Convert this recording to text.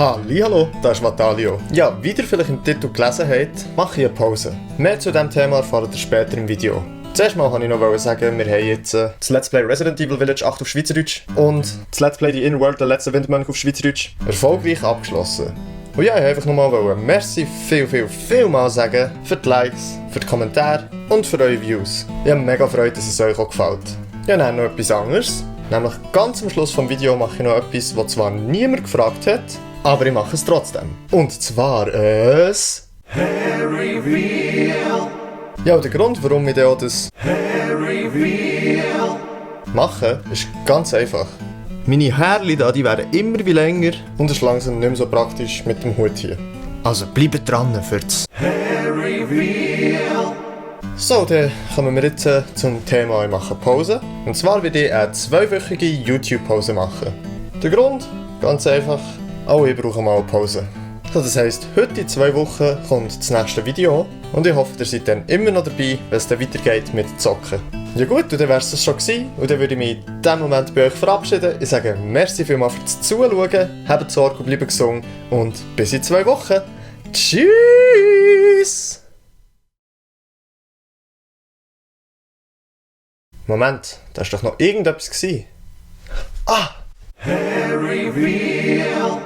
Hallihallo, das ist Matalio. Ja, wie ihr vielleicht im Titel gelesen habt, mache ich eine Pause. Mehr zu diesem Thema erfahrt ihr später im Video. Zuerst mal wollte ich noch sagen, wir haben jetzt das Let's Play Resident Evil Village 8 auf Schweizerdeutsch und das Let's Play The Inner World, der letzte Wintermönch auf Schweizerdeutsch erfolgreich abgeschlossen. Und ja, ich wollte einfach nochmal merci viel mal sagen für die Likes, für die Kommentare und für eure Views. Ich habe mega Freude, dass es euch auch gefällt. Ja, dann noch etwas anderes. Nämlich ganz am Schluss des Videos mache ich noch etwas, was zwar niemand gefragt hat, aber ich mache es trotzdem. Und zwar es... Hair Reveal! Ja, und der Grund, warum ich auch das Hair Reveal mache, ist ganz einfach. Meine Haare da, die werden immer wie länger und es ist langsam nicht mehr so praktisch mit dem Hut hier. Also bleibt dran für das Hair Reveal! So, dann kommen wir jetzt zum Thema, ich mache Pause. Und zwar werde ich eine 2-wöchige YouTube-Pause machen. Der Grund? Ganz einfach, auch ich brauche mal eine Pause. So, das heisst, heute in 2 Wochen kommt das nächste Video und ich hoffe, ihr seid dann immer noch dabei, wenn es dann weitergeht mit Zocken. Ja gut, und dann wäre es das schon gewesen und dann würde ich mich in diesem Moment bei euch verabschieden. Ich sage merci vielmals fürs Zuschauen, habt Sorge und bleibt gesund und bis in 2 Wochen. Tschüss! Moment, da war doch noch irgendetwas. Ah! Hair Reveal!